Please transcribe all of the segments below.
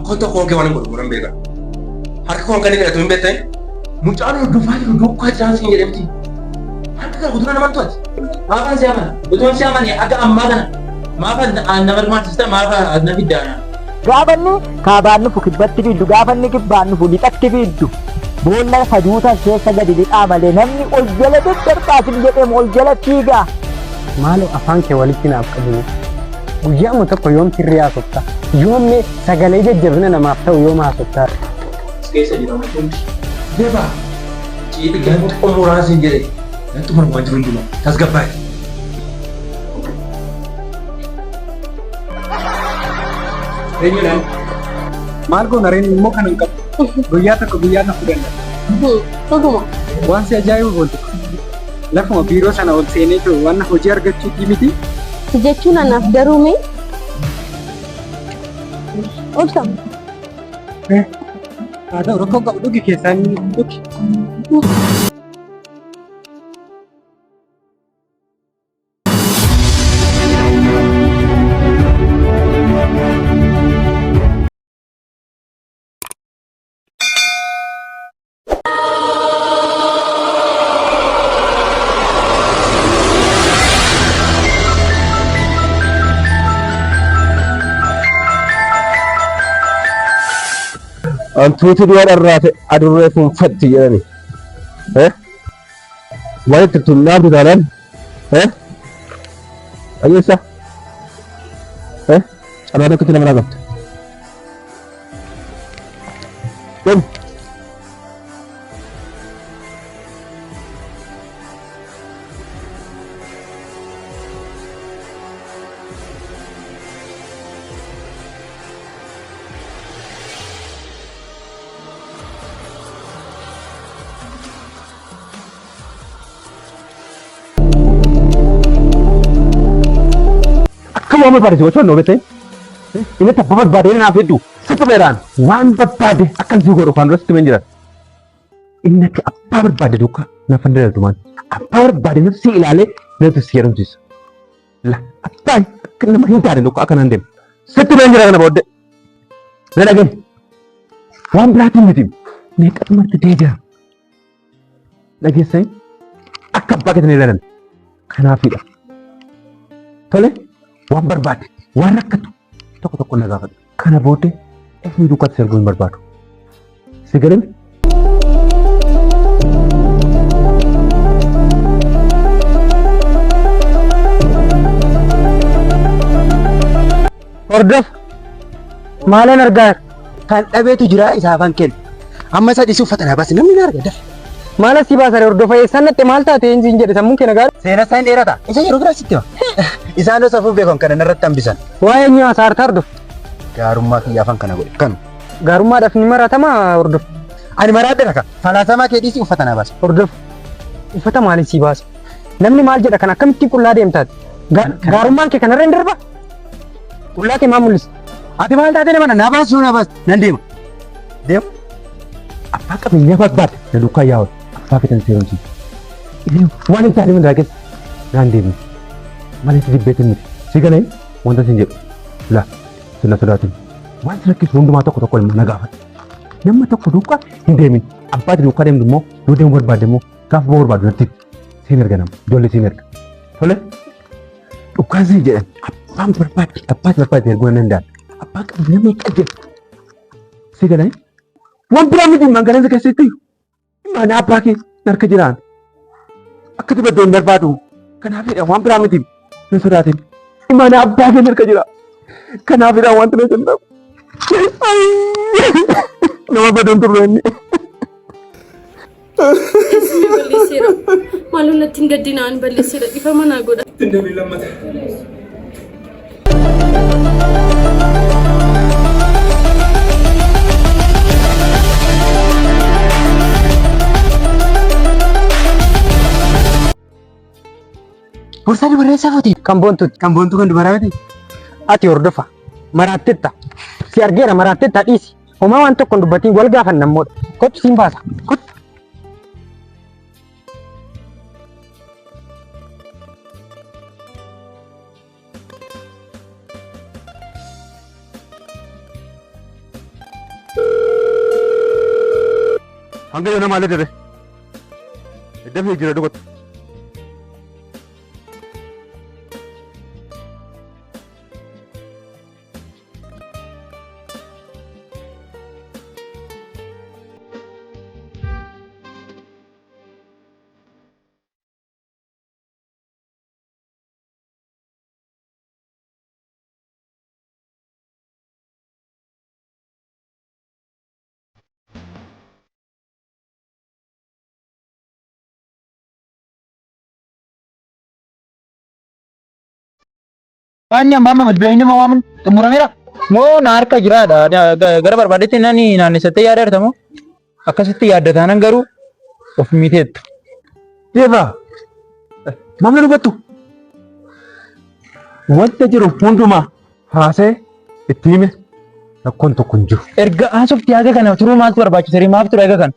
Tokkoon tokkoon kee waan hin godhu nan beeka. Harka koon kan inni hidhatu hin beektan. Mucaan hordofaa jiru duukaa jiraan siin jedhe miti. Harka kana kuturaa naman to'ati. Maafan si amana? Utuun si amane aga ammaa kana maafan nama hirmaachista maafa na fiddaana. Gaafa inni kaabaan dhufu kibbatti fiiddu, gaafa inni kibbaan dhufu lixatti fiiddu. Boolla saduutan keessa gadi lixaa malee namni ol jala daddarbaa sin jedheem ol jala fiigaa. Maaloo afaan kee walitti naaf qabi. Guyyaama tokko yoom sirrii haasofta? Yoom mee sagalee jajjabina namaaf ta'u yoom haasofta? As keessa jira wanti hundi. Jabaa. Ciiti nan xumuraan siin jedhe. Nan xumura waan jiru hundumaa. Tasgabbaa'i. Eenyudhaan? Maal goona reen immoo kan hin qabu. Guyyaa tokko guyyaa dhufuu danda'a. Dhuguma. Waan si ajaa'ibu boontu. Lafuma biiroo sana ol seenee jiru waan hojii argachuutii miti. Si jechuun anaaf garuu mee? Obsa. Haa ta'u rakkoo qabu dhugi keessaan dhugi. Hantuuti du'a dharraate adurree fuunfatti jedhani. Eh? Waan itti tunnaatu taanaan. Eh? Dhageessa? Eh? Carraa tokkotti nama qabda. Deemi. Akka waan barbaade si gochuu hin beekte. Inni tabba barbaade naaf hedduu sitti beeraan waan barbaade akkan si godhu kan dura sitti hin jiran. Inni akka abbaa barbaade duukaa naaf hin dalatu maan. Abbaa barbaade nafsi ilaalee natti si heerumsiisa. La abbaan akka nama hin taane duukaa akkanaan deema. Sitti hin jira kana booddee. Na dhagahi. Waan biraatiin miti. Meeqatu marti deebi'a. Dhageessanii akka abbaa keessanii ilaalan kanaafidha. Tole waan barbaade waan rakkatu tokko tokko na gaafadhu. Kana booddee eenyu duukaatti si arguu hin barbaadu. Si galee? Hordof maalan argaa jira? Kan dhabeetu jira isaafan kenna. Amma isa dhiisuu uffata naa baasi namni na arga dafe. Maal asii baasare hordofa eessaan dhatte maal taate eenyu siin jedhe sammuun kee nagaa. Seena isaa hin dheerata. Isa yeroo biraa sitti hima. Isaan osoo beekan kana narratti hambisan. Waa'ee eenyu haasa'arta hordof. Gaarummaa kiyyaafan kana godhe. Kanu. Gaarummaadhaaf ni maratama hordof. Ani maraadhe raka. Falaasamaa kee dhiisii uffata naa baasi. Hordof. Uffata maaliin sii baasa? Namni maal jedha kan akkamittiin qullaa deemtaati? Gaarummaan kee kanarra hin darba? Qullaa kee maal mul'isa? Ati maal taatee nama naa baasuu naa baas nan deema. Deema. Abbaa qabeenyaa barbaade na duukaa yaa'u abbaa keetan seerumsi. Waan hin taane hundaa keessa naan deemne. Malee si jibbeetin miti. Si galee wanta sin jedhu. La si na sodaatin. Waan si rakkisu hundumaa tokko tokko ilma na gaafadhu. Nama tokko duukaa hin deemin. Abbaati duukaa deemtu immoo yoo deemuu barbaadde immoo gaafa ba'uu barbaadu natti siin erga nama. Ijoollee siin erga. Tole. Dhugaa siin jedhan abbaan barbaade abbaati barbaade erguu nan danda'a. Abbaa qabu nama qajeelu. Si galee waan biraa miti magaalaa keessatti mana abbaa kee harka jiraan. Akka dibadde hin barbaadu. Kanaafidha waan biraa miti hin sodaatin. Mana abbaa kee harka jira. Kanaafidha wanti na danda'u. Nama badan turre inni. Isin balleesseera. Maaloo natti hin gaddinaa ani balleesseera. Dhiifama naa godha. Hin deebiin lammata. Boorsaa dubaraa eessaa fuute? Kan boontuuti. Kan boontuu kan dubaraa miti? Ati hordofa. Maraattetta. Si argeera maraattetta dhiisi. Homaa waan tokko hin dubbatiin wal gaafanna immoo. Kottu siin baasa. Kottu. Hanga yoona maal jedhe? Dafii jira dhugatu. Waan amma amma bilbilni nama waamun xumurameera. Moo na harka jiraadha. Gara barbaadetti nani naannessattee yaada jirta moo? Akkasitti yaadda taanan garuu of miiteettu. Deeva! Maamla dubattu! Wanta jiru hundumaa haasee itti hime rakkoon tokko hin jiru. Erga haasofti haga kana turuu maaltu barbaachisa? Maaf ture haga kana?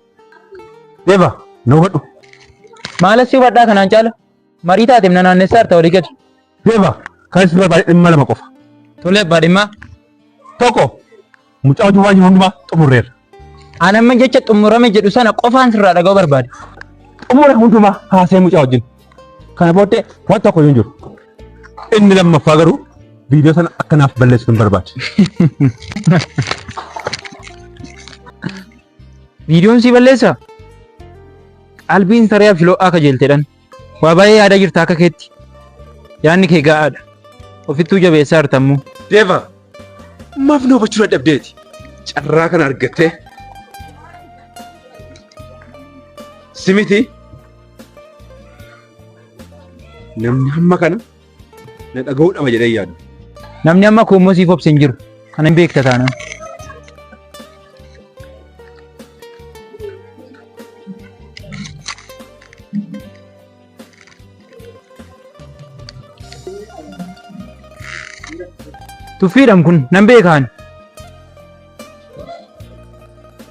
Deeva, na hubadhu. Maal asii hubadhaa kanaan caala? Marii taateef na naannessaa jirta walii gadi. Deeva, kan si barbaade dhimma lama qofa. Tole abbaa dhimmaa. Tokko, mucaa hojii waan jiru hundumaa xumurreerra. Ani amma jecha xumurame jedhu sana qofaan sirraa dhaga'uu barbaade. Xumura hundumaa haasee mucaa wajjin. Kana booddee waan tokko hin jiru. Inni lammaffaa garuu viidiyoo sana akka naaf balleessu hin barbaade. Viidiyoon sii balleessa? Qalbiin saree abshiloo akka jeelteedhan. Waa baay'ee yaadaa jirta akka keetti. Yaadni kee ga'aadha. Ofittuu jabeessaa jirta immoo. Deeva, maaf na hubachuu dadhabdeeti? Carraa kana argattee si miti namni hamma kana na dhaga'uu dhaba jedhee yaadu. Namni amma koo immoo siif obse hin jiru. Kana hin beekta taanaan. Tuffiidhaan kun nan beekaan.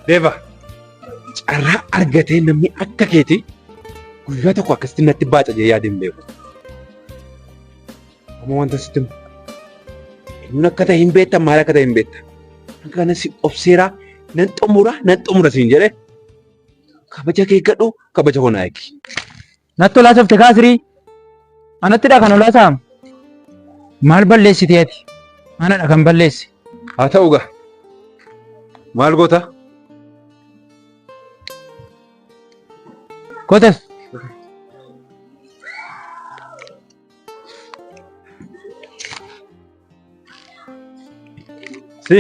Deeva, carraa argatee namni akka keetii guyyaa tokko akkasitti natti baaca jedhee yaadee hin beeku. Amma wanta sitti himu. Eenyuun akka ta'e hin beekta maal akka ta'e hin beekta. Hanga kana si obseeraa nan xumura nan xumura siin jedhee kabaja kee gadhu kabaja koo naa eegi. Natti olaa softe kaasirii. Anattidha kan olaa saam. Maal balleessite ati? Anadha kan balleesse. Haa ta'u gaa. Maal goota? Kotas. Si.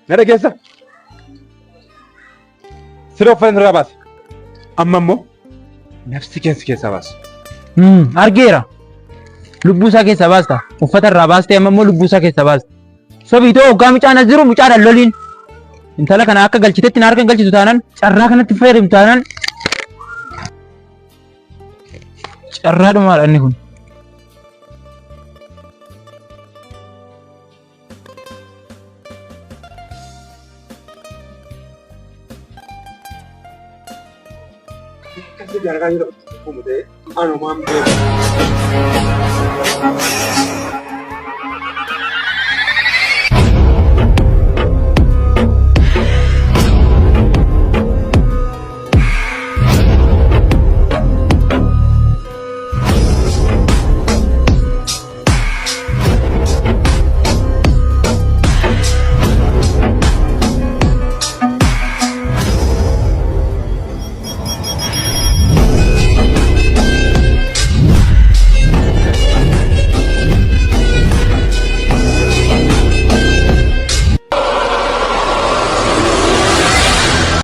Na dhageessa? Siree uffata irraa baasi. Amma immoo nafsi kee si keessaa baasi. Argeera. Lubbuu isaa keessaa baasta. Uffata irraa baastee amma immoo lubbuu isaa keessaa baasta. Sobiitoo hoggaa mucaan as jiru mucaadhaan loliin. Intala kana akka galchitetti na harka hin galchitu taanaan carraa kanatti fayyadamtu taanaan carraa dhumaadha inni kun. Akkasii gargaaruu ta'e anumaan beeku.